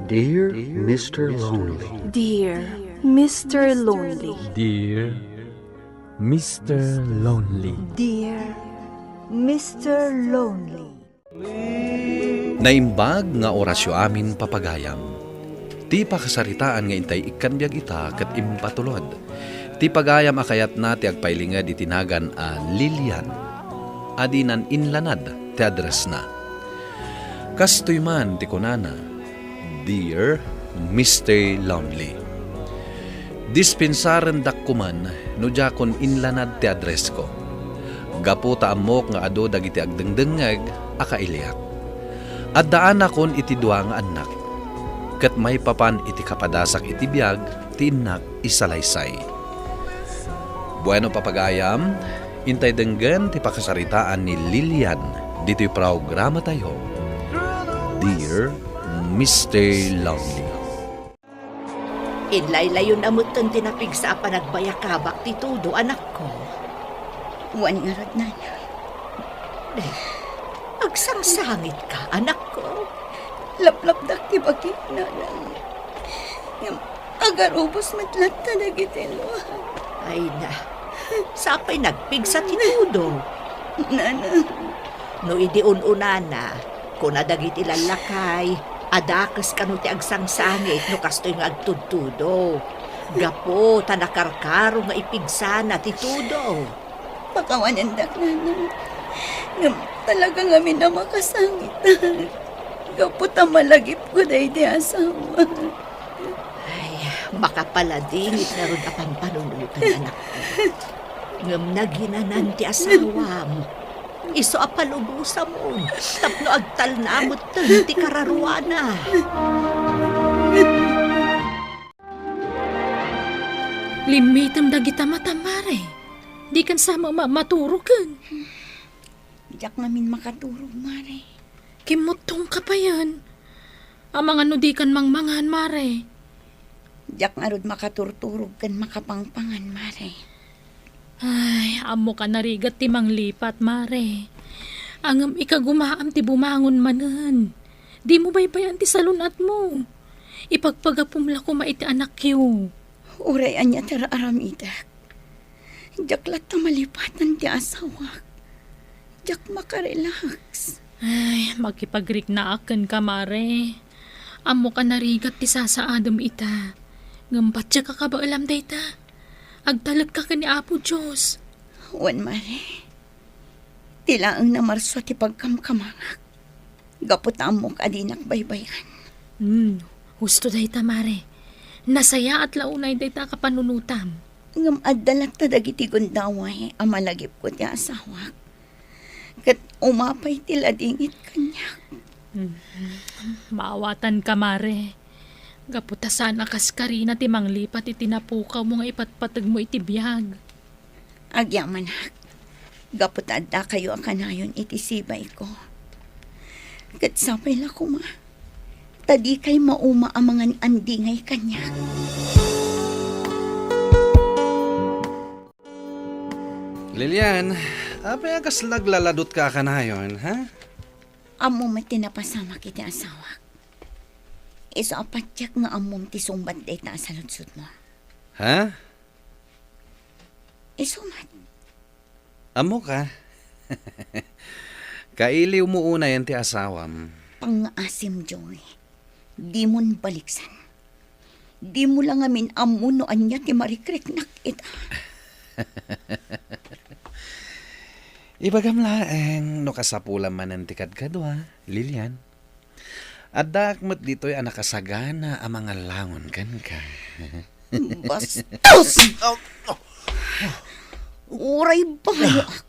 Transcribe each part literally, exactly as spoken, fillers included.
Dear Mister Lonely. Dear Mister Lonely. Dear Mister Lonely. Dear Mister Lonely. Naimbag nga orasyo amin, papagayam. Ti pakasaritaan nga intay ikkan biag ita ket impatulod. Ti pagayam a kayatna ti agpailinged iti nagan a Lilian. Adinan inlanad ti addressna. Kastoy man ti kunana, "Dear Mister Lonely." Dispensarendak koman no diakon inlanad ti addressko. Gapu ta ammok nga adu dagiti agdengdengngeg a kailiak. Addaanakon iti dua nga annak, ket maipapan iti kapadasak iti biag ti innak isalaysay. Bueno, papagayam, intay denggen ti pakasaritaan ni Lilian ditoy programatayo, Dear Mister Lonely. Inlaylayon a metten ti napigsa a panagbayakabak ti Todo, anakko. Wen ngarud, Nana. Agsangsangitka, anakko. Laplapdak ti bagik, Nana. Ngem agarubos met latta dagiti luak. Ay na, sapay nagpigsa ti Todo. Nana. No idi un-unana, kuna dagiti lallakay, adakes kano ti agsangsangit no kastoy nga agtudtudo. Gapu ta nakarkaro nga ipigsana ti Todo. Pakawanendak, Nana. Ngem talaga ngamin a makasangitak. Gapu ta malagipko daydi asawa. Ay, makapaladingit ngarud a pampanunotan, anakko. Ngem naginanan ti asawam. Isu a palubosamon tapno agtalna metten ti kararuana. Limmitem dagita matam, Mare. Dikan sa ma-, ma-, maturoken. Diak ngamin makaturog, Mare. Kimmuttongka payen. Amangan no dikan mangmangan, Mare. Diak ngarud makaturturog ken makapangpangan, Mare. Ay, ammok a narigat ti manglipat, Mare. Ngem ikagumaam ti bumangon manen. Dimo baybay-an ti salun-atmo. Ipagpagapom la koma iti anakyo. Uray ania ti ar-aramidek, diak latta malipatan ti asawak. Diak makarelax. Ay, makipagriknaak kenka, Mare. Ammok a narigat ti sasaadem ita. Ngem patiek a kabaelam dayta. Agtalekka ken ni Apo Dios. Wen, Mare. Ti laeng namarsua ti pagkamkamangak. Gapu ta ammok a dinak baybay-an. Hmm, husto dayta, Mare. Nasayaat la unay dayta a kapanunotam. Ngem adda latta dagiti gundaway a malagipko ti asawak. Ket umapay ti ladingit kaniak. Hmm, maawatanka, Mare. Gapu ta saan a kaskarina ti manglipat iti napukawmo nga ipatpategmo iti biag. Agyamanak, gapu ta addakayo a kanayon iti sibayko. Ket sapay la koma, ta dikay mauma a mangan-andingay kaniak. Lilian, apay a kasla aglaladutka a kanayon, ha? Ammom met ti napasamak iti asawak. Isu a patiek nga ammom ti sungbat dayta a saludsodmo. Ha? Isu met. Ammoka? Kailiwmo unayen ti asawam. Pangngaasim, Joey. Dimon baliksan. Dimo la ngamin ammo no ania ti marikriknak ita. Ibagam laeng no kasapulam manen ti kadkadua, Lilian. Addaak met ditoy a nakasagana a mangallangon kenka. Bastos! Uray bayoak.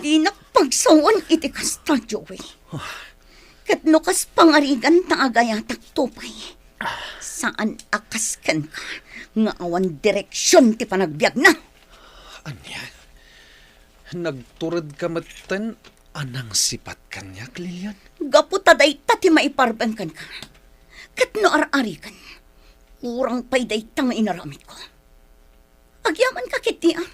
Dinak pagsawen iti kasta, Joey. Ket no kas pangarigan ta agayatakto pay, saan a kas kenka nga awan direksion ti panagbiagna. Ania? Nagturedka metten a nangsipat kaniak, Lilian? Gapu ta dayta ti maiparben kenka. Ket no ar-ariken, urang pay dayta nga inaramidko. Agyamanka ketdi, a?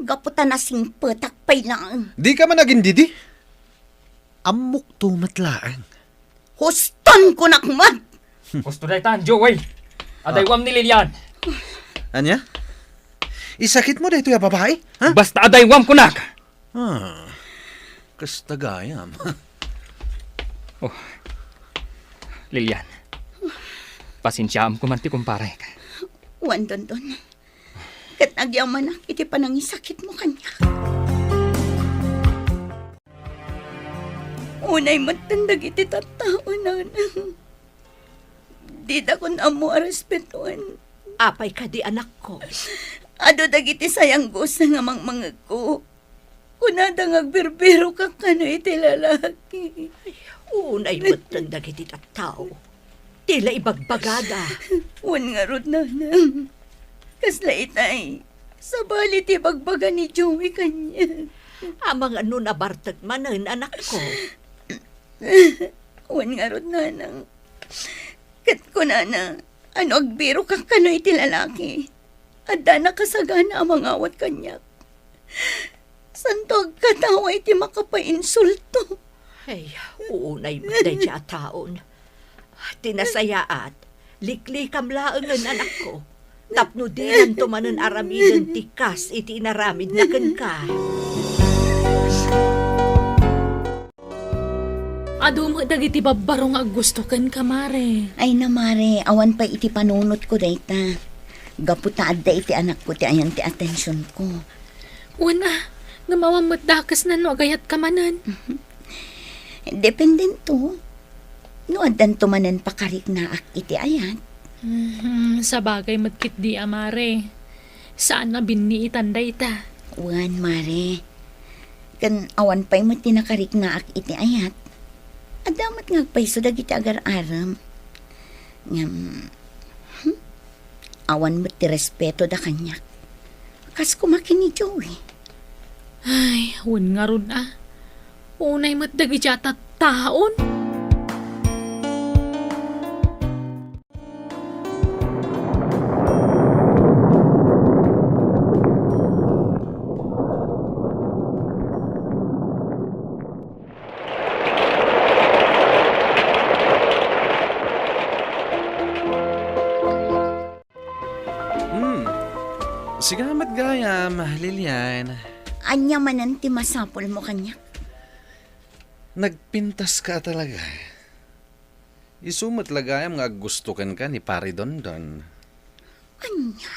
Gapu ta nasingpetak pay laeng. Dika man agindidi? Ammokto met laeng. Huston, kunak met! Gusto daytan, Joey. Adaywam ni Lilian. Ania? Isakitmo daytoy a babai? Ha? Basta adaywam kunak. Ah, kasta gayam. Oh, Lilian. Pasensiaam koma ti kumparek. Wen, Dondon. Ket agyamanak iti panangisakitmo kaniak. Unay metten dagiti tattao, nanang. Didakon ammo a respetoen. Apay kadi, anakko? Adu dagiti sayanggosa nga mangmangegko. Kunada nga agbirbirokak kano iti lalaki. Ay, unay metten dagiti tattao. Ti la ibagbagada. Wen ngarud, nanang. Kasla itay. Sabali ti ibagbaga ni Joey kaniak. Amangan no nabartek manen, anakko. Wen ngarud, nanang. Ket kunana, ano agbirokak kano iti lalaki? Adda nakasagana a mangawat kaniak. Santo agkatawa iti makapainsulto. Ay, unay met daydi a taon. Ti nasayaat, liklikam laengen, anakko. Tapno dinanto manen aramiden ti kas iti inaramidna kenka. Adu met dagiti babbaro nga aggusto kenka, Mare. Ay na, Mare, awan pay iti panunotko dayta. Gapu ta adda iti anakko ti ayan ti atensionko. Wen a, ngem awan met dakesna no agayatka manen. Dependento. No addanto manen pakariknaak iti ayat. Mhm, sabagay met ketdi a, Mare. Saan a binniitan dayta. Wen, Mare. Ken awan pay met ti nakariknaak iti ayat. Adda met nga agpayso dagiti agar-arem. Ngem, hmm? Awan met ti respetoda kaniak. Kas koma ken ni Joey. Ay, wen ngarud a. Unay met dagiti a tattaon. Hmm. Sika met gayam, Lilian. Ania manen ti masapulmo kaniak? Nagpintaska talaga. Isu met la gayam nga aggusto kenka ni Pari Dondon. Ania?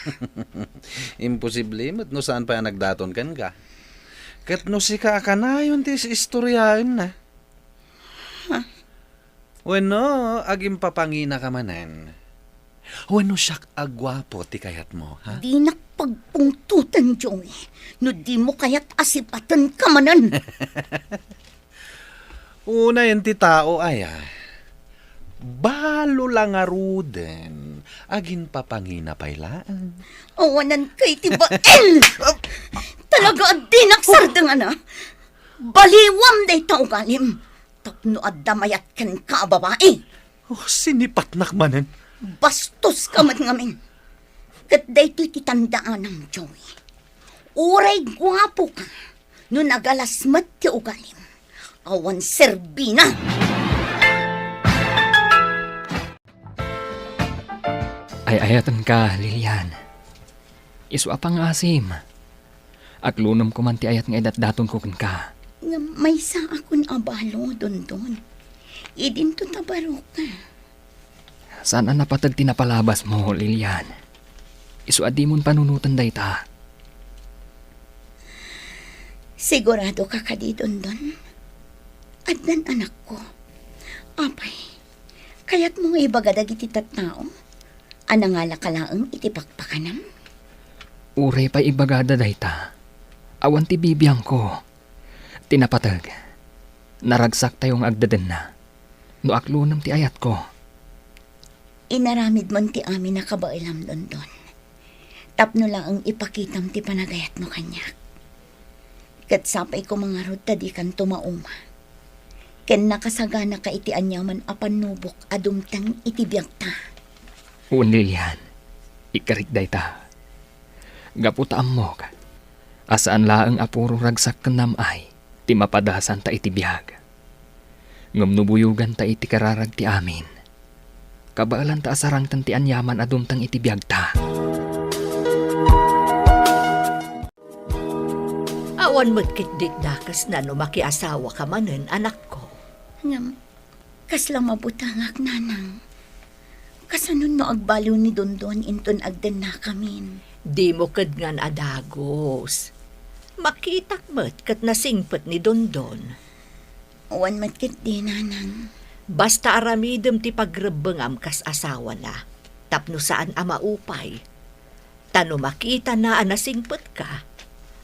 Imposible met no saan pay a nagdaton kenka. Ket no sika a kanayon ti is-istoriaenna. Ha? Wenno, agimpapanginaka manen. Wenno siak a guapo ti kayatmo, ha? Dinak pagpungtoten, Joey, no dimo kayat a sipatenka manen. Unayen ti tao aya. Balo la ngaruden, aginpapangina pay laeng. Awanan kay ti bael! Talaga a dinak sardengana. Baliwam dayta ugalim. Tapno adda mayat kenka a babai. Oh, sinipatnak manen. Bastoska met ngamin. Ket daytoy ti tandaanam, Joey. Uray guapoka, no nagalas met ti ugalim, awan serbina. Ay-ayatenka, Lilian. Isu a pangngaasim. Aklonem koman ti ayat nga idatdatonko kenka. Ngem maysaakon a balo, Dondon. Idinto ta baroka. Saan a napateg ti napalabasmo, Lilian. Isu a dimon panunoten dayta. Siguradoka kadi, Dondon? Addan anakko. Apay, kayatmo nga ibaga dagiti tattao a nangalaka laeng iti pakpakanam? Uray pay ibagada dayta, awan ti bibiangko. Ti napateg, naragsaktayo nga agdedenna. No aklonem ti ayatko. Inaramidmon ti amin a kabaelam, Dondon. Tapno laeng ipakitam ti panagayatmo kaniak. Ket sapay koma ngarud ta dikanto mauma. Ken nakasaganaka iti aniaman a pannubok a dumteng iti biagta. Wen, Lilian, ikkarik dayta. Gapu ta ammok a saan laeng a puro ragsak ken nam-ay ti mapadasanta iti biag. Ngem no buyoganta iti kararag ti amin, Kabaelanta a sarangten ti aniaman a dumteng iti biagta. Awan met ketdi dakesna no makiasawaka manen, anakko. Ngem, kasla mabutengak, nanang. Kasano no agbaliw ni Dondon inton agdennakamin? Dimo ketdi a dagus. Makitak met ket nasingpet ni Dondon. Awan met ketdi, nanang. Basta aramidem ti pagrebbengam kas asawana, tapno saan a maupay. Ta no makitana a nasingpetka,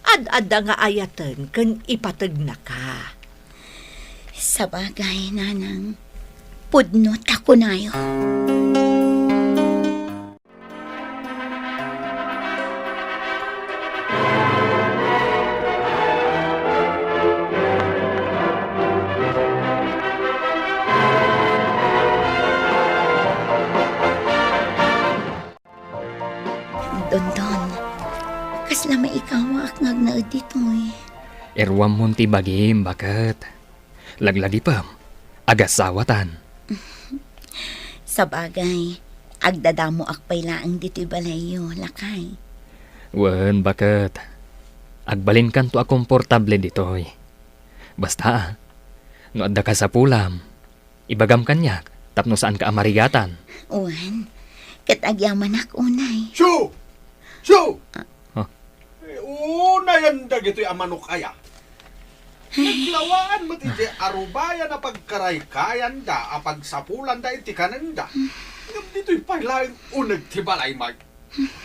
ad-adda nga ayaten ken ipategnaka. Sabagay, nanang, pudno ta kunayo. Dondon, kasla maikawaak nga agnaed ditoy. Iruammon ti bagim, baket. Laglagipem, agasawatan. Sabagay, agdadamoak pay laeng ditoy balayyo, lakay. Wen, baket. Agbalinkanto a komportable ditoy. Basta, no adda kasapulam, ibagam kaniak tapno saanka a marigatan. Wen, ket agyamanak unay. Shu! Shu! Ah. Huh? Eh, unayan dagitoy a manok aya. Naglawaan met idiay arubayan a pagkaraykayanda a pagsapulanda iti kanenda. Ngem ditoy pay laeng uneg ti balay, Mike.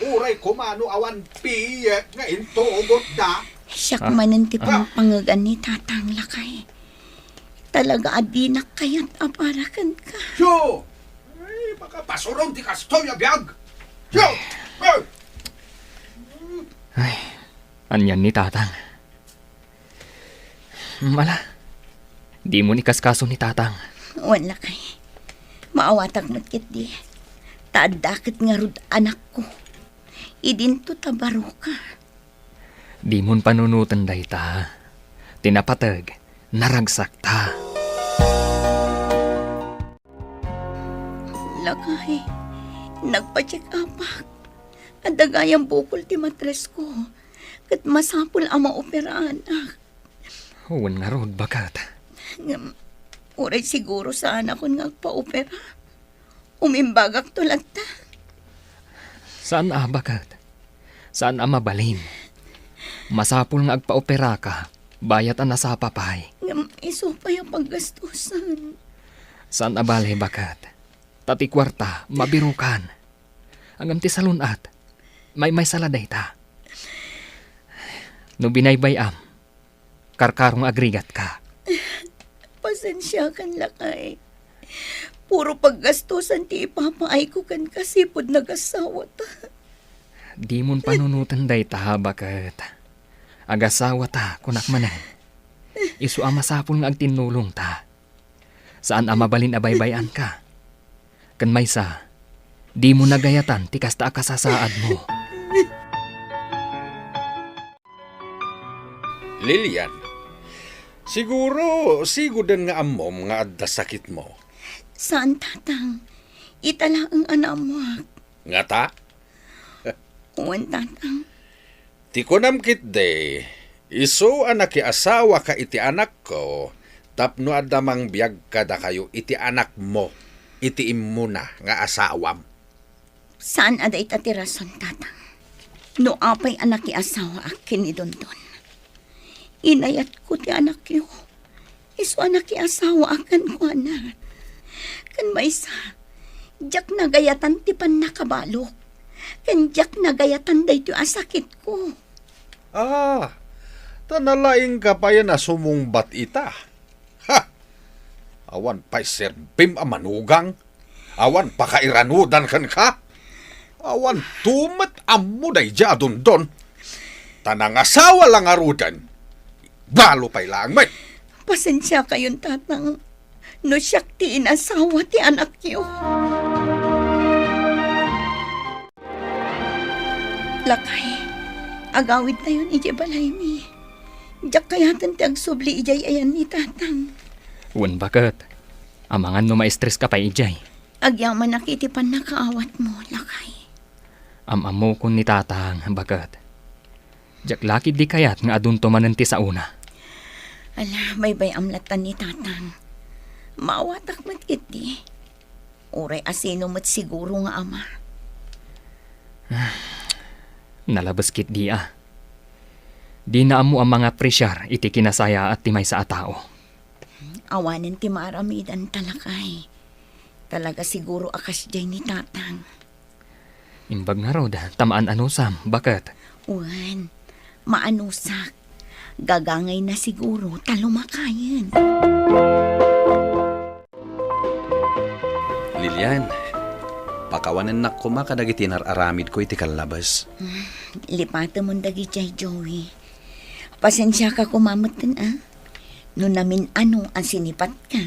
Uray koma no awan piyek nga intugotda. Siak Ah. manen ti Ah. pangpangegan ni Tatang, lakay. Talaga a dinak kayat a para kenka. Shu! Ay, makapasuron ti kastoy a biag! Shu! Ay! Ay, anian ni Tatang? Mala, dimon ikaskaso ni Tatang. Wen, lakay. Maawatak met ketdi. Ta adda ket ngarud anakko. Idinto ta baroka. Dimon panunoten dayta. Ti napateg, naragsakta. Lakay, nagpa-check-upak. Adda gayam bukol ti matresko. Ket masapul a maoperaanak. Wen ngarud, baket. Ngem, uray siguro saanakon nga agpaopera. Umimbagakto latta. Saan a, baket. Saan a mabalin. Masapul nga agpaoperaka, bayat a nasapa pay. Ngem isu pay a paggastusan. Saan a bale, baket. Ta ti kuarta, mabirokan. Ngem ti salun-at, maymaysa la dayta. No binaybay-am, karkaro nga agrigatka. Pasensiakan, lakay. Puro paggastusan ti ipapaayko kenka sipud nagasawata. Dimon panunoten dayta, baket. Agasawata, kunak manen. Isu a masapul nga agtinnulongta. Saan a mabalin a baybay-anka. Ken maysa, dimo nagayatan ti kasta a kasasaadmo. Lilian, siguro sigoden nga ammom nga adda sakitmo. Saan, Tatang. Ita laeng a naammoak. Ngata? Wen, Tatang. Ti kunam ketdi, isu a nakiasawaka iti anakko tapno adda mangbiag kadakayo iti anakmo iti immuna nga asawam. Saan a dayta ti rason, Tatang. No apay a nakiasawaak ken ni Dondon, inayatko ti anakyo. Isu a nakiasawaak kenkuana. Ken maysa, diak nagayatan ti pannakabalok. Ken diak nagayatan daytoy a sakitko. Ah, ta nalaingka payen a sumungbat ita. Ha! Awan pay serbim a manugang. Awan pakairanudan kenka? Awan to met ammo daydiay a Dondon. Ta nangasawa la ngaruden. Balo pay laeng met. Pasensiakayon, Tatang, no siak ti inasawa ti anakyo. Lakay, agawidtayon idiay balaymi. Diak kayaten ti agsubli idiay ayan ni Tatang. Wen, baket. Amangan no maestreska pay idiay. Agyamanak iti pannakaawatmo, lakay. Am-ammokon ni Tatang, baket. Diak la ketdi kayat nga adunto manen ti saona. Ala, baybay-am latta ni Tatang. Maawatak met ketdi. Uray asino met siguro nga ama. Nalabes ketdi a. Dina ammo a mangapresiar iti kinasayaat ti maysa a tao. Awanen ti maaramidanta, lakay. Talaga siguro a kasdiay ni Tatang. Imbag ngarud, ta maan-anusam, baket. Wen, maanusak. Gagangayna siguro ta lumakayen. Lilian, pakawanennak koma kadagiti nar-aramidko iti kallabes. Lipatemon dagidiay, Joey. Pasensiaka koma metten, a. No namin-ano a sinipatka.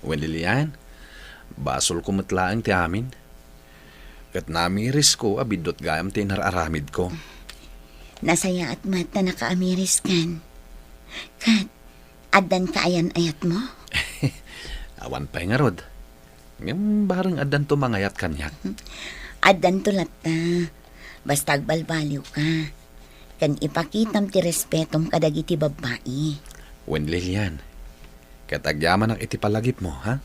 Wen, Lilian, basolko met laeng ti amin. Ket namirisko a biddut gayam ti nar-aramidko. Nasayaat met ta nakaamiriskan. Ket, addan kaayan-ayatmo? Awan pay ngarud. Ngem bareng addanto mangayat kaniak. Addanto latta. Basta agbalbaliwka. Ken ipakitam ti respetom kadagiti babbai. Wen, Lilian, ket agyamanak iti palagipmo, ha?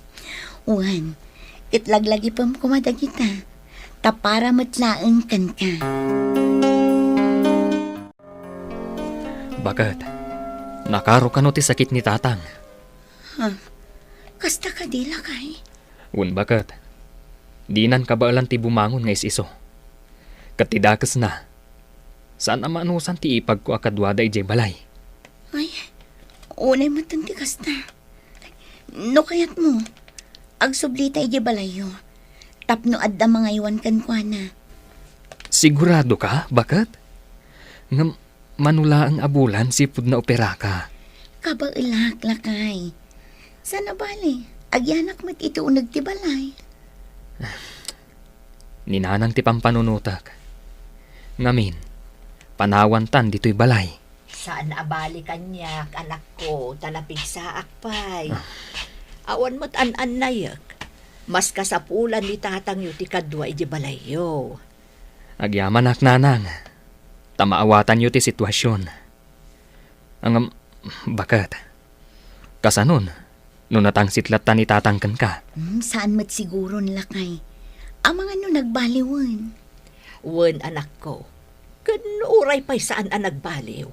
Wen, ket laglagipem koma dagita, ta para met laeng kenka. Baket, nakaro kano ti sakit ni Tatang? Ha? Kasta kadi, lakay? Wen, baket. Dinan kabaelan ti bumangon nga is-iso. Ket ti dakesna, saan a maanusan ti ipagko a kaduada idiay balay. Ay, unay metten ti kasta. No kayatmo, agsublita idiay balayyo. Tapno adda mangaywan kenkuana. Siguradoka, baket? Ngem, mano laeng a bulan sipud naoperaka. Kabaelak, lakay. Saan a bale, agyanak met iti uneg ti balay. Ni Nanang ti pampanunotek. Ngamin, panawantan ditoy balay. Saan a bale kaniak, anakko, ta napigsaak pay. Ah. Awan met an-annayek. Mas kasapulan ni tatangyo ti kadua iti balayyo. Agyamanak, Nanang, ta maawatanyo ti situasion. Ngem, baket. Kasanon, no natangsit latta ni Tatang kenka? Hmm, saan met siguron, lakay. Amangan no nagbaliwen. Wen, anakko. Ken no uray pay saan a nagbaliw,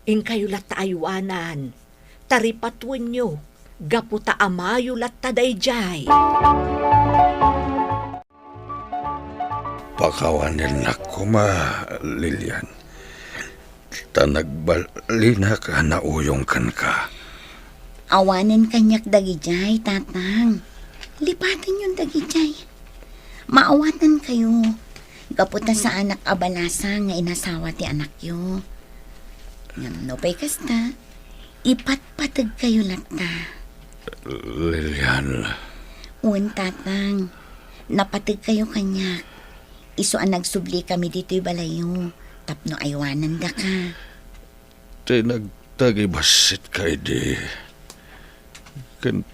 inkayo latta aywanan, ta ripatuenyo, gapu ta amayo latta daydiay. Pakawanennak koma, Lilian, ta nagbalinak a nauyong kenka. Awanen kaniak dagidiay, Tatang. Lipatenyon dagidiay. Maawatankayo, gapu ta saanak a balasa nga inasawa ti anakyo. Ngem no pay kasta, ipatpategkayo latta. Lilian. Wen, Tatang. Napategkayo kaniak. Isu a nagsublikami ditoy balayyo tapno aywanandaka. Ti nagtagibasitka idi, ken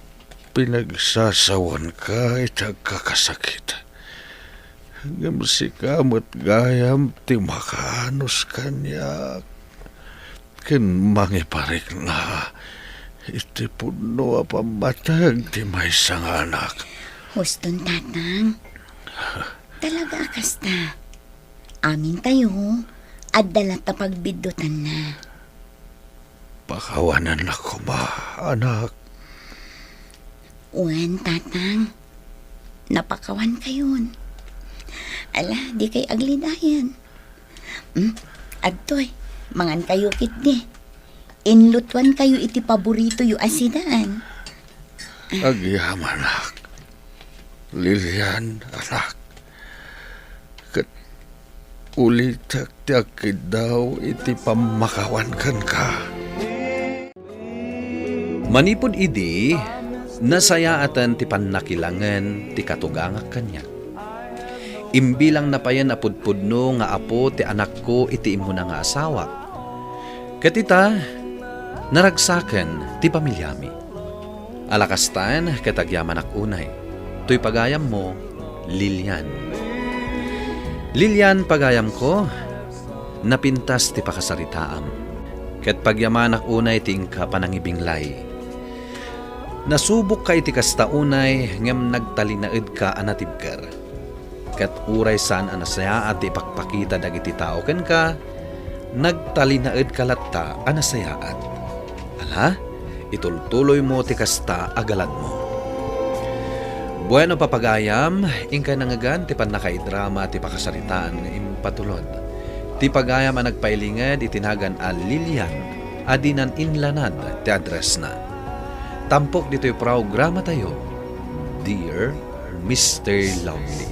pinagsasawanka iti agkakasakit. Ngem sika met gayam ti makaanus kaniak ken mangiparikna iti pudno a pammateg ti maysa nga anak. Huston, Tatang. Talaga a kasta. Amintayo, adda latta pagbiddutanna. Pakawanennak koma, anak. Wen, Tatang. Napakawankayon. Ala, dikay aglidayan. Hmm? Adtoy, mangankayo ketdi. Inlutuankayo iti paboritoyo a sidaan. Agyamanak, Lilian, anak. Ket ulitek ti agkiddaw iti pammakawan kenka. Manipud idi, nasayaaten ti pannakilangen ti katugangak kaniak. Imbilangna payen a pudpudno nga apo ti anakko iti immuna nga asawa. Ket ita, naragsaken ti pamiliami. Ala kastan ket agyamanak unay. Toy pagayammo, Lilian. Lilian, pagayamko, napintas ti pakasaritaam. Ket pagyamanak unay ti inka panangibinglay. Nasubokka iti kasta unay ngem nagtalinaedka a natibker. Ket uray saan a nasayaat ti ipakpakita dagiti tao kenka, nagtalinaedka latta a nasayaat. Ala, itultuloymo ti kasta a galadmo. Bueno, papagayam, inkay nangngegan ti pannakaidrama ti pakasaritaan nga impatulod. Ti pagayam a nagpailinged iti nagan a Lilian a dinan inlanad ti addressna. Tampok ditoy programatayo, Dear Mister Lovely.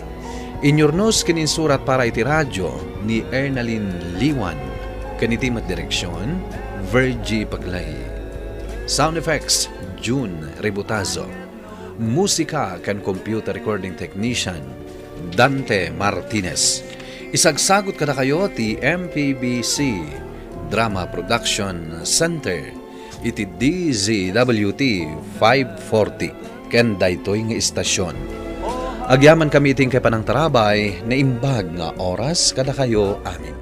Inyurnos ken insurat para iti radio ni Ernalyn Liwan, ken iti met direksion, Virgie Paglay. Sound effects, June Ributazo. Musika ken computer recording technician, Dante Martinez. Isagsagut kadakayo ti M P B C Drama Production Center iti D Z W T five forty ken daytoy nga istasion. Agyamankami iti inkay panangtarabay, naimbag nga oras kadakayo amin.